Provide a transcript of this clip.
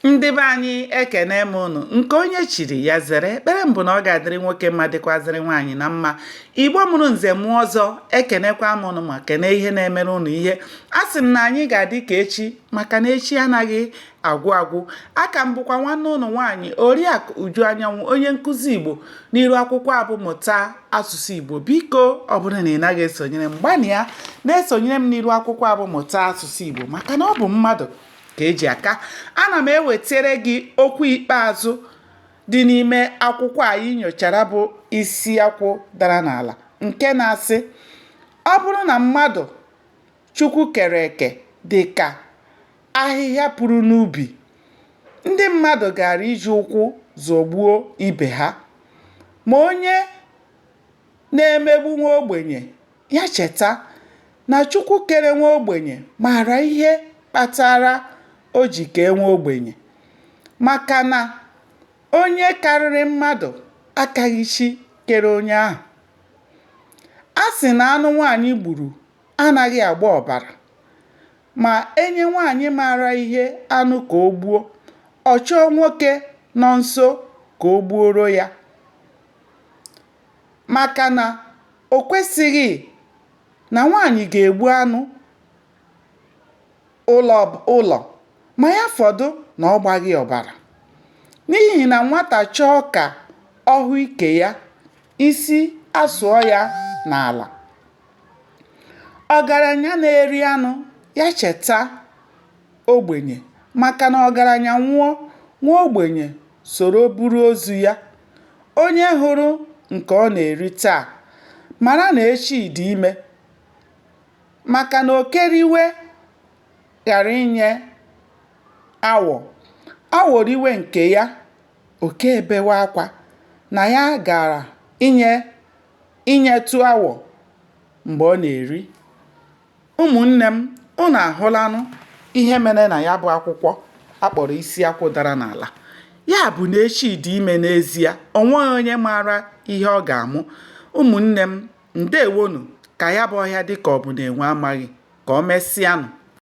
Ndị be anyị ekene m unu nke onye chiri ya zere ekpere m bụ na ọ ga-adịrị nwoke mma dịkwazịrị nwaanyị na mma Igbo mụrụ nze mụọ ọzọ ekenekwa m unu ma kene ihe na-emere unu ihe a sị m na anyị ga-adị ka echi maka na echi anaghị agwụ agwụ aka m bụkwa nwanne unu nwaanyị Oriakụ Uju Anyanwụ onye nkụzi Igbo n'iru akwụkwọ a bụ mụta asụsụ Igbo biko ọ bụrụ na ị naghị esonyere m gbanịa na-esonyere m n'iru akwụkwọ a bụ mụta asụsụ Igbo maka na ọ bụ mmadụ ka eji aka ana m ewetara gị okwu ikpeazụ dị n'ime akwụkwọ anyị nyochara bụ isi akwụ dara n'ala nke na-asị ọ bụrụ na mmadụ Chukwu kere eke dị ka ahịhịa puru n'ubi, ndị mmadụ gaara iji ụkwụ zọgbuo ibe ha. Ma onye na-emegbu nwaogbenye, ya cheta na Chukwu kere nwaogbenye maara ihe kpatara o ji kee nwaogbenye. Maka na onye karịrị mmadụ akaghị Chi kere onye ahụ. A sị na anụ nwaanyị gburu anaghị agba ọbara. Ma e nye nwaanyị maara ihe anụ ka o gbuo, ọ chọọ nwoke nọ nso ka o gbuoro ya. Maka na o kwesịghị na nwaanyị ga-egbu anụ ụlọ ma ya fọdụ na ọ gbaghị ọbara. N'ihi na nwata chọọ ka ọ hụ ike ya, isi asụọ ya n'ala. Ọgaranya na-eri anụ ya cheta ogbenye maka na ọgaranya nwụọ, nwa ogbenye soro buru ozu ya. Onye hụrụ nke ọ na-eri taa, mara na echi dị ime. Maka na oke riwe ghara inye awọ, awọ riwe nke ya, oke ebewe akwa na ya gaara inyetụ awọ mgbe ọ na-eri. Ụmụnne m, unu ahụlanụ ihe mere na ya bụ akwụkwọ a kpọrọ Isi Akwụ Dara N'ala. Ya bụ na echi dị ime n'ezie, o nweghị onye maara ihe ọ ga-amụ. Ụmụnne m, ndewonụ ka ya bụ ọhịa dị ka ọ bụ na enwe amaghị. Ka o mesịanụ.